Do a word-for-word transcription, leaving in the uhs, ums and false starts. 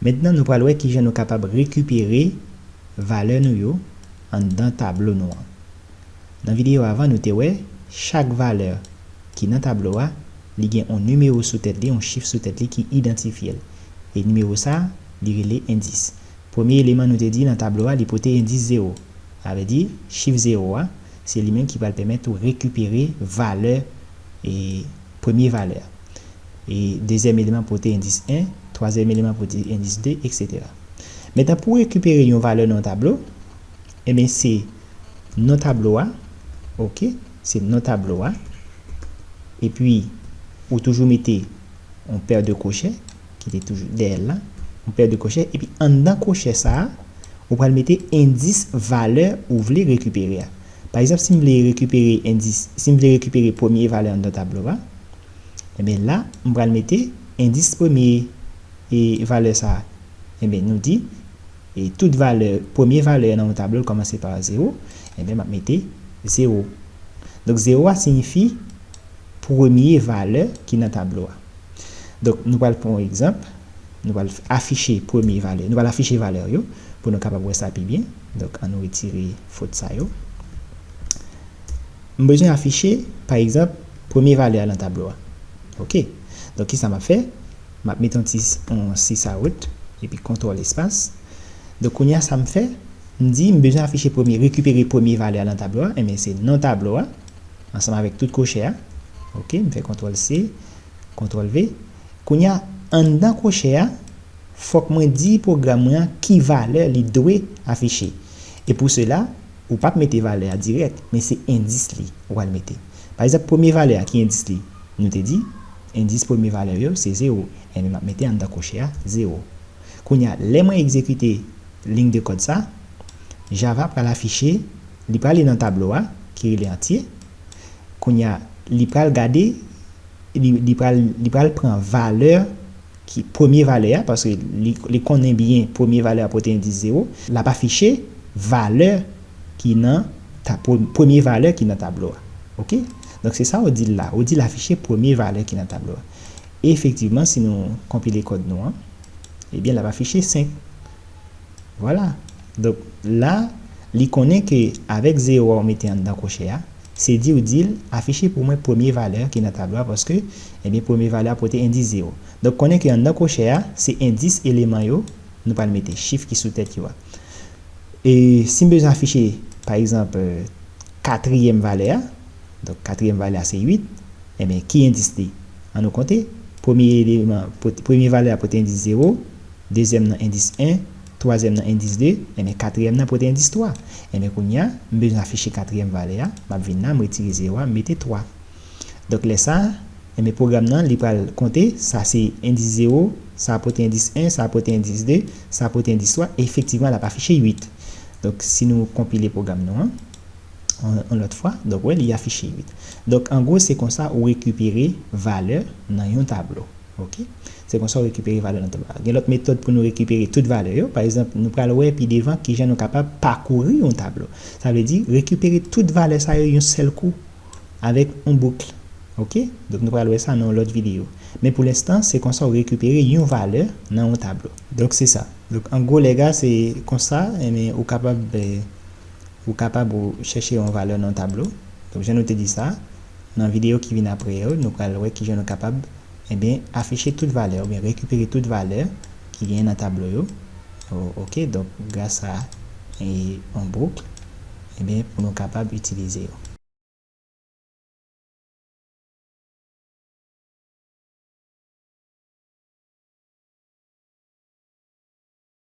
Mentnan, nou pral wè kijan nou kapab rekipere valè nou yo anndan tablo nou an. Nan videyo avan, nou te wè chak valè ki nan tablo a, li gen yon nimewo sou tèt li, yon chif sou tèt li ki idantifye l. E nimewo sa, li rele endis. Premye eleman nou te di nan tablo a, li pote endis zewo. Sa vle di, chif zewo a, se li menm ki pral pèmèt ou rekipere valè, e, premye valè a. E dezyèm eleman pote endis en, twazyèm eleman pote endis de, etsetera. Mentnan, pou rekipere yon valè nan yon tablo, ebyen, se non tablo a, oke, se non tablo a, epi ou toujou mete yon pè de kwochè, ki te toujou dèyè l la, yon pè de kwochè, epi anndan kwochè sa a, ou pral mete endis valè ou vle rekipere a. Pa egzanp, si m vle rekipere endis, si m vle rekipere premye valè anndan tablo a, ebyen la, m pral mete endis premye, e, valè sa a. Ebyen, nou di, e, tout valè, premye valè nan yon tablo, l kòmanse pa zewo, ebyen, m ap mete zewo. Donk, zewo a siyifi premye valè ki nan tablo a. Donk, nou pral pran yon egzanp. Nou pral afiche premye valè. Nou pral afiche valè yo pou nou kapab wè sa pi byen. Donk, an nou retire fot sa yo. M bezwen afiche, pa egzanp, premye valè a nan tablo a. Oke. Donk, kisa m ap fè? M ap mete yon ti, yon sis out, epi kontwòl espas. Donk, kounye a, sa m fè, m di, m bezwen afiche premye, rekipere premye valè a nan tablo a. Ebyen, se non tablo a, ansanm avèk tout kwochè a. Oke, m fè kontwòl C, kontwòl V. Kounye a, anndan kwochè a, fòk mwen di pwogram mwen an ki valè li dwe afiche. E pou sela, ou p ap mete valè a dirèk, men se endis li ou pral mete. Pa egzanp, premye valè a, ki endis li? Nou te di, endis premye valè yo, se zewo. Ebyen, m ap mete anndan kwochè a, zewo. Kounye a, lè mwen egzekite liy de kòd sa, Java pral afiche, li prale nan tablo a, ki rele antye. Kounye a, li pral gade, li, li pral, li pral pran valè ki premye valè a, paske li, li konnen byen premye valè a pote endis zewo, l ap afiche valè ki nan ta-, pre-, premye valè ki nan tablo a. Oke? Donk, se sa ou di l la. Ou di l afiche premye valè ki nan tablo a. E efektivman, si nou konpile kòd nou an, ebyen, l ap afiche senk. Vwala. Donk, la, li konnen ke avèk zewo a ou mete anndan kwochè a, se di ou di l afiche pou mwen premye valè ki nan tablo a, paske, ebyen, premye valè a pote endis zewo. Donk, konnen ke anndan kwochè a, se endis eleman yo, nou pral mete chif ki sou tèt yo a. E si m bezwen afiche, pa egzanp, katriyèm valè a, donk, katriyèm valè a se uit, ebyen, ki endis li? An nou konte, premye eleman, pot-, premye valè a pote endis zewo, dezyèm nan endis en, twazyèm nan endis de, ebyen, katriyèm nan pote endis twa. Ebyen, kounye a, m bezwen afiche katriyèm valè a, m ap vin la, m retire zewo a, m mete twa. Donk, lè sa a, ebyen, pwogram nan, li pral konte, sa se endis zewo, sa pote endis en, sa pote endis de, sa pote endis twa, efektivman, l ap afiche uit. Donk, si nou konpile pwogram nou an, yon, yon lòt fwa, donk, wè, li afiche uit. Donk, an gwo, se konsa ou rekipere valè nan yon tablo. Oke? Se konsa ou rekipere valè nan tablo. Gen lòt metòd pou nou rekipere tout valè yo. Pa egzanp, nou pral wè pi devan kijan nou kapab pakouri yon tablo. Sa vle di, rekipere tout valè sa yo yon sèl kou avèk yon bouk. Oke? Donk, nou pral wè sa nan yon lòt videyo. Men pou lenstan, se konsa ou rekipere yon valè nan yon tablo. Donk, se sa. Donk, an gwo, lèga, se konsa, ebyen, ou kapab, eh, ou kapab ou chèche yon valè nan yon tablo. Donk, jan nou te di sa, nan videyo ki vin apre yo, nou pral wè kijan nou kapab, ebyen, afiche tout valè oubyen rekipere tout valè ki genyen nan tablo yo. O-, oke, donk, gras a, e, yon bouk, ebyen, pou nou kapab itilize yo.